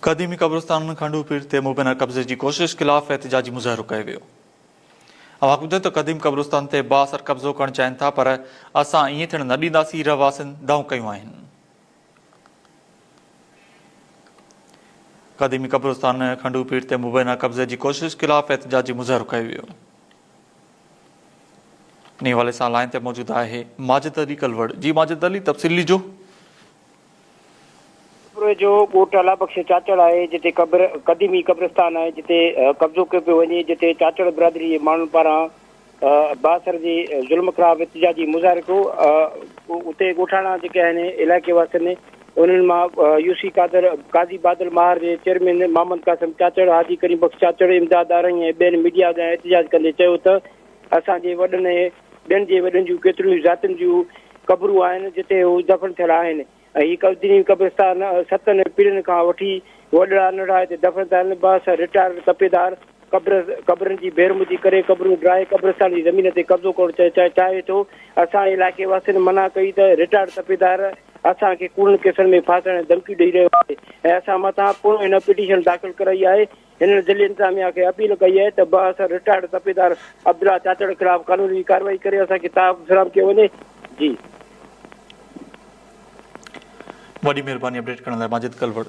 قديمي قبرستان کنڊو پير تي مبينا قبضي جي ڪوشش خلاف احتجاجي مظاهرو ڪيو ويو. اوهان کي ٻڌايو ته قديم قبرستان تي بااثر قبضو ڪرڻ چاهين ٿا پر اسان ائين ٿيڻ نه ڏينداسين رهواسين دانهون ڪيون آهن. قديمي قبرستان کنڊو پير تي مبينا قبضي جي ڪوشش خلاف احتجاجي مظاهرو ڪيو ويو. انهي حوالي سان لائين تي موجود آهي ماجد علي ڪلوڙ جي ماجد علي تفصيل ڏجو. پوري جو ڳوٺ الله بخش چاچڙ آهي جتي قبر قديمي قبرستان آهي جتي قبضو ڪيو پيو وڃي جتي چاچڙ برادري جي ماڻهن پاران بااثر جي ظلم خلاف احتجاجي مظاهرو ڪيو اتي ڳوٺاڻا جيڪي آهن علائقي واسين انهن مان يو سي قادر قاضي بادل ماهر جي چيئرمين محمد قاسم چاچڙ حاجي ڪريم بخش چاچڙ امداد آرائين ۽ ٻين ميڊيا اڳيان احتجاج ڪندي چيو ته اسان جي وڏن ۽ ٻين جي وڏن جون ڪيتريون ئي ذاتين جون قبرون آهن جتي هو دفن ٿيل آهن ۽ هي قديمي قبرستان ستن پيڙهين کان وٺي وڏڙا ننڍڙا هتي دفن ٿيل آهن. بااثر رٽائرڊ تپيدار قبر قبرن جي بيحرمتي ڪري قبرون ڊاهي قبرستان جي زمين تي قبضو ڪرڻ چاهي ٿو. اسان علائقي واسين منع ڪئي ته رٽائرڊ تپيدار اسان کي ڪوڙن ڪيسن ۾ ڦاسائڻ جي ڌمڪيون ڏئي رهيو آهي ۽ اسان مٿان پڻ هن پٽيشن داخل ڪرائي آهي. هنن ضلعي انتظاميا کي اپيل ڪئي آهي ته بااثر رٽائرڊ تپيدار عبدالله چاچڙ خلاف قانوني ڪارروائي ڪري اسان کي تحفظ فراهم ڪيو وڃي. جي. وڏي مهرباني اپڊيٽ ڪرڻ لاء ماجد ڪلوڙ.